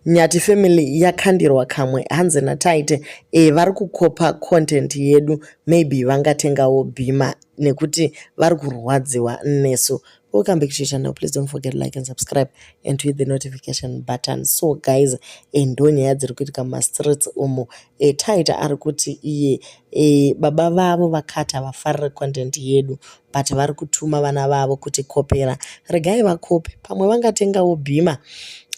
Nyati family yakandirwa kamwe hanzi naTytie vari kukopa content yedu, maybe vangatengawo Beamer nekuti vari kurwadziwa nesu. Welcome back to your channel. Please don't forget to like and subscribe and to hit the notification button. So guys, ndo nyaya dziri kuitika mumastreets umu. Tytie ari kuti iye baba vavo vakati havafariri content yedu, but vari kutuma vana vavo kuti kopera. Regai vakope, pamwe vangatengawo Beamer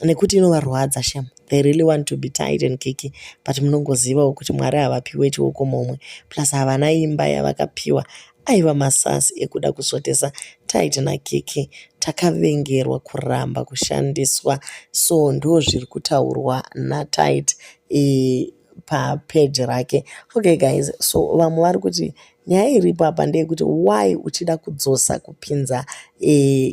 nekuti inovarwadza shem. They really want to be Tytie and Kiki, but munongozivawo kuti Mwari havapiwe chioko momwe, plus havana imba yavakapiwa. Aiva masasi ekuda kusvotesa Tytie naKiki. Takavengerwa kuramba kushandiswa. So ndo zviri kutaurwa naTytie papeji rake. Okay guys, so vamwe vari kuti nyaya iripo apa ndeyekuti why uchida kudzosa kupinza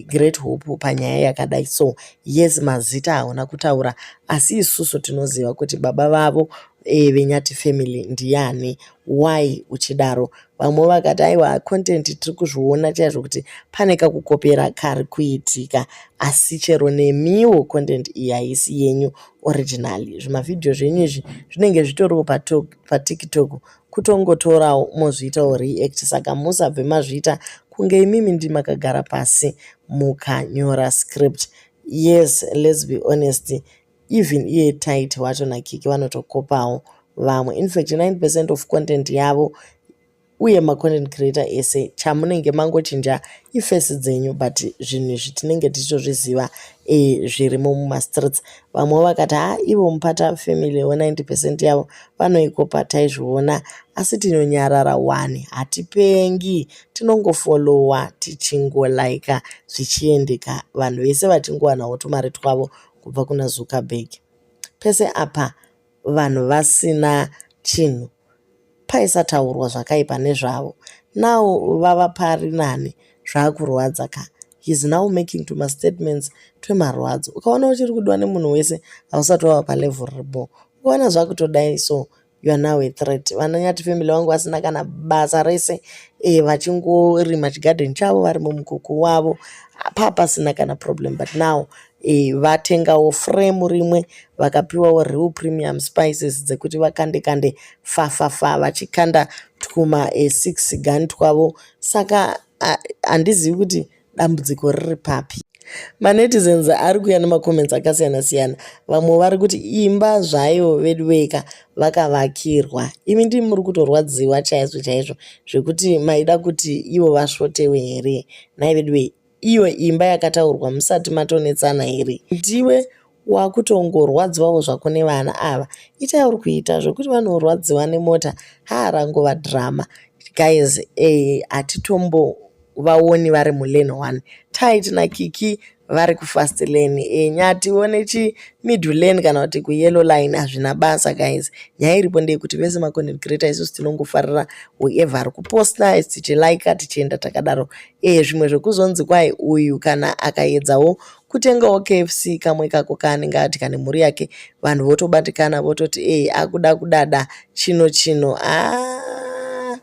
Great Hope panyaya yakadai? So yes, mazita hauna kutaura, asi isusu tinoziva kuti baba vavo veNyati family ndiani. Why uchidaro? Vamwe vakati aiwa, content tiri kuzviona chaizvo kuti pane kakukopera kari kuitika, asi chero nemiwo content iyi haisi yenyu originally. Zvimavhidhiyo zvenyu izvi zvinenge zvitoriwo paTikTok, kutongotorawo mozviitawo react, saka musabve mazviita kunge imimi ndimakagara pasi mukanyora script. Yes, let's be honest, even iye Tytie wacho naKiki vanotokopawo vamwe. Infact, 9% of content yavo uye macontent creator ese, chamunenge mangochinja iface dzenyu, but zvinhu izvi tinenge tichitozviziva zvirimo mumastreets. Vamwewo vakati ha, ivo Mupata family we90% yavo vanoikopa, taizviona, asi tinonyarara wani, hatipengi, tinongofolowa tichingolaika zvichiendeka, vanhu vese vachingowanawo tumari twavo kubva kuna Zuckerberg. Pese apa vanhu vasina chinhu paisataurwa zvakaipa nezvavo. Now vava pari nani, zvaakurwadza ka. He is now making tumastatements twemarwadzo. Ukaona uchiri kudiwa nemunhu wese, hausati wava palevel ripo. Ukaona zvakutodai so, you are now a threat. Vana Nyati family vangu vasina kana basa rese, vachingorima chigadheni chavo vari mumukuku wavo, papasina kana problem, but now vatengawo frame rimwe, vakapiwawo Real Premium Spices dzekuti vakande kande fafafa vachikanda twuma 6 gun twavo. Saka handizivi kuti dambudziko riri papi. Manetizens ari kuuya nemacomments akasiyana siyana. Vamwe vari kuti imba zvayo vedu veka vakavakirwa, imi ndimi muri kutorwadziwa chaizvo chaizvo zvekuti maida kuti ivo vasvotewe here? Nhai vedu wee, iyo imba yakataurwa musati matonetsana here? Ndiwe wakutongorwadziwawo zvako nevana ava. Itai uri kuita zvekuti vanorwadziwa nemota, haarangova drama guys. Hatitombovaoni vari mulane one. Tytie naKiki vari kufast lane, Nyatiwo nechimiddle lane kana kuti kuyellow line, hazvina basa guys. Nyaya iripo ndeyekuti vese macontent creator, isusu tinongofarira whoever ari kuposta, tichilaika, tichienda takadaro. Zvimwe zvekuzonzi kwai uyu kana akaedzawo kutengawo KFC kamwe kako kaanenge adya nemhuri yake, vanhu votobatikana, vototi akuda kudada chino chino. Aa,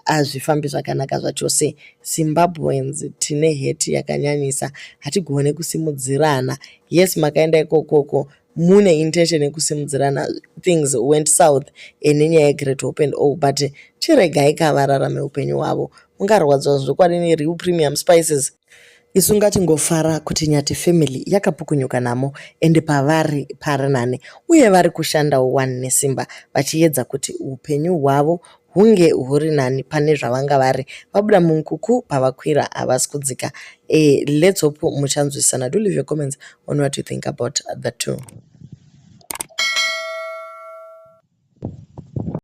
hazvifambi zvakanaka zvachose. Zimbabweans tine hate yakanyanyisa, hatigone kusimudzirana. Yes, makaenda ikokoko mune intention yekusimudzirana, things went south nenyaya yeGreat Hope and all, but chiregai kavararame upenyu hwavo. Ungarwadzwa zvokwadi neReal Premium Spices. Isu ngatingofara kuti Nyati family yakapukunyuka namo, ende pavari pari nani, uye vari kushandawo wani nesimba vachiedza kuti upenyu hwavo hunge huri nani pane zvavanga vari. Vabuda mumukuku, pavakwira havasi kudzika. Let's hope muchanzwisana. Do leave your comments on what you think about the two.